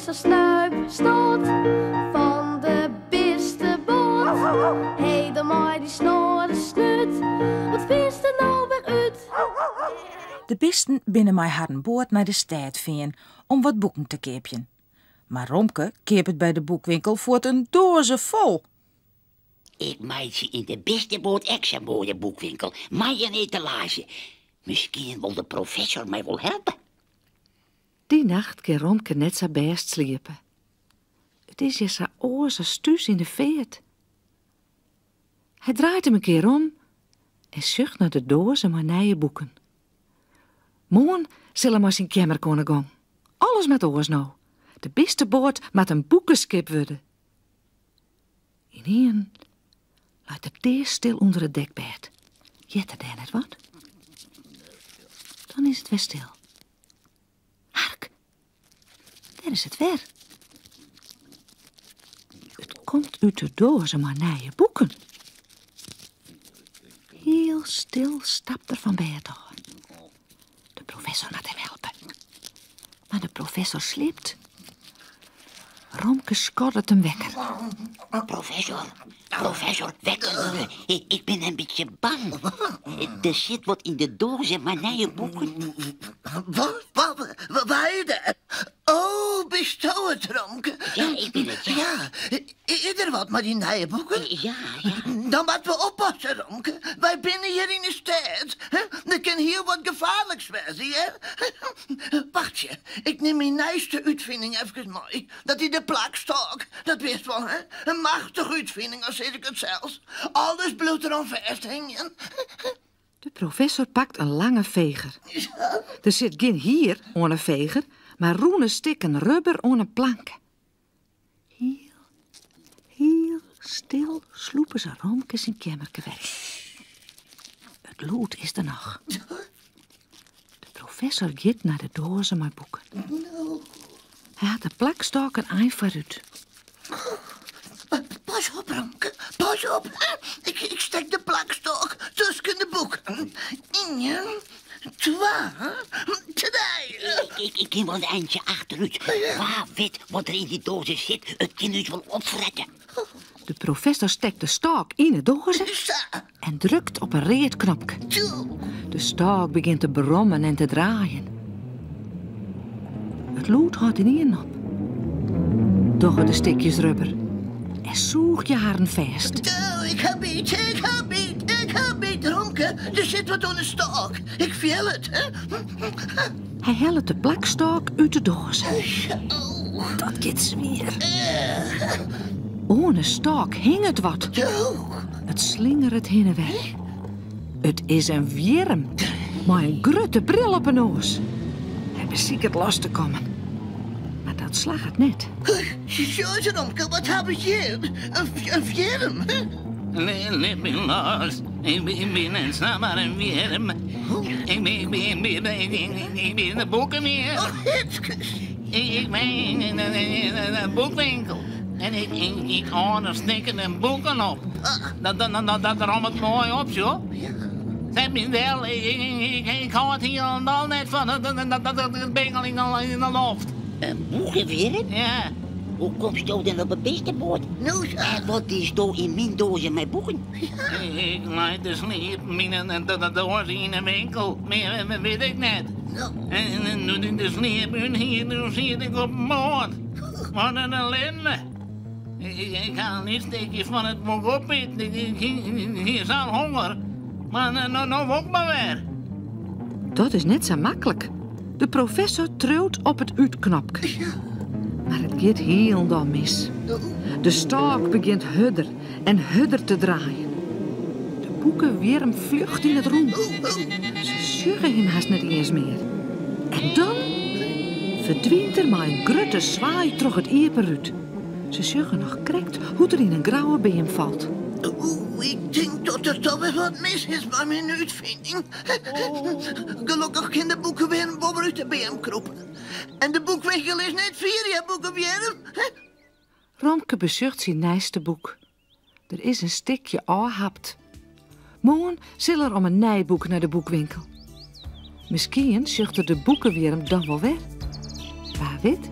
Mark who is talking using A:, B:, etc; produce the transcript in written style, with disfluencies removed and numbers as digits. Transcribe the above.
A: Professor Snuip Snot fan de bisteboat. Hé, dan mei dy snoade snút, wat fynst der no wer út?
B: De bisten binne mei harren boat nei de stêd fearn om wat boeken te keapjen. Mar Romke keapet by de boekwinkel fuort in doaze fol.
C: Ik meitsje yn de bisteboat ek sa'n moaie boekwinkel mei in etalaazje. Miskien wol de professor my wol helpe.
D: Dy nacht kin Romke net sa bêst sliepe. It is hjir sa oars as thús yn de feart. Hy draait him in kear om en sjocht nei de doaze mei nije boeken. Moarn sil er mei syn keammerke oan 'e gong. Alles moat oars no. De bisteboat moat in boekeskip wurde. Ynienen leit er deastil ûnder it dekbêd. Heart er dêr net wat? Dan is it wer stil. Hark, dêr is it wer. It komt út de doaze mei nije boeken. Hiel stil stapt er fan bêd ôf. De professor moat him helpe. Mar de professor sliept. Romke skoddet him wekker.
C: Professor, professor, wekker wurde. Ik bin in bytsje bang. Der sit wat yn de doaze mei nije boeken.
E: Wat? Wat? Wa is dat? Oh, bisto it, Romke?
C: Ja, ik bin it, ja.
E: Ja, is der wat mei dy nije boeken?
C: Ja, ja.
E: Dan moatte we oppasse, Romke. Wy binne hjir yn 'e stêd. Der kin hiel wat gefaarliks wêze, hear. Wachtsje, ik nim myn nijste útfining efkes mei. Dat is de plakstôk. Dat witst wol, hè? In machtige útfining, al sis ik it sels. Alles bliuwt deroan fêsthingjen.
D: De professor pakt in lange feger. Der sit gjin hier oan 'e feger, mar rûne stikken rubber oan in planke. Hiel, hiel stil slûpe se Romke syn keammerke wer yn. It lûd is der noch. De professor giet nei de doaze mei boeken. Hy hat de plakstôk in ein foarút.
E: Pas op, Romke, pas op. Ik, ik stek de plakstôk tusken de boeken. Ien, twa, trije.
C: Ik, ik kin wol in eintsje achterút. Wa wit wat der yn dy doaze sit. It kin ús wol opfrette.
D: De professor stekt de stôk yn 'e doaze en drukt op in read knopke. De stôk begjint te brommen en te draaien. It lûd hâldt ynienen op. Dogge de stikjes rubber en sûgje harren fêst.
E: Ik ha byt, ik ha byt, ik ha byt, Romke. Der sit wat oan de stôk. Ik fiel it.
D: Hy hellet de plakstôk út de doaze. Dat giet swier. Oan 'e stôk hinget wat. It slingeret hinne-wer. It is in wjirm mei in grutte bril op 'e noas. Hy besiket los te kommen, mar dat slagget net.
E: Sjoch, Romke, wat ha we hjir? In wjirm.
F: Lit my los. Ik bin net samar in wjirm. Ik bin de boekenwjirm.
E: Oh, Hitskes.
F: Ik bin yn de boekwinkel en ik hâld de stikken en boeken op. Dat rommet moai op, sjoch. Set my del, ik hâld hielendal net fan dat bingel yn de loft.
C: In boekewjirm?
F: Ja.
C: Hoe komsto dan op 'e bisteboat?
E: No sa.
C: En wat diesto yn myn doaze mei boeken?
F: Ik lei te sliepen yn in doaze yn 'e winkel. Mear wit ik net. En doe't ik de sliep út hie, doe siet ik op in boat. Wat in ellinde. Ik ha in lyts stikje fan it boek opiten. Ik hie sa'n honger. Mar no wol ik mar wer.
D: Dat is net sa maklik. De professor triuwt op it útknopke. Mar it giet hielendal mis. De stôk begjint hurder en hurder te draaien. De boekewjirm fljocht yn it rûn. Se sjogge him hast net iens mear. En dan ferdwynt er mei in grutte swaai troch it iepen rút. Se sjogge noch krekt hoe't er yn in grouwe beam falt.
E: Oeh, ik tink dat der toch wer wat mis is mei myn útfining. Gelokkich kin de boekewjirm wol wer út de beam krûpe. En de boekwinkel is net fier, ja, boekewjirm.
D: Romke besjocht syn nijste boek. Der is in stikje ôfhapt. Moarn sil er om in nij boek nei de boekwinkel. Miskien sjocht er de boekewjirm dan wol wer. Wa wit.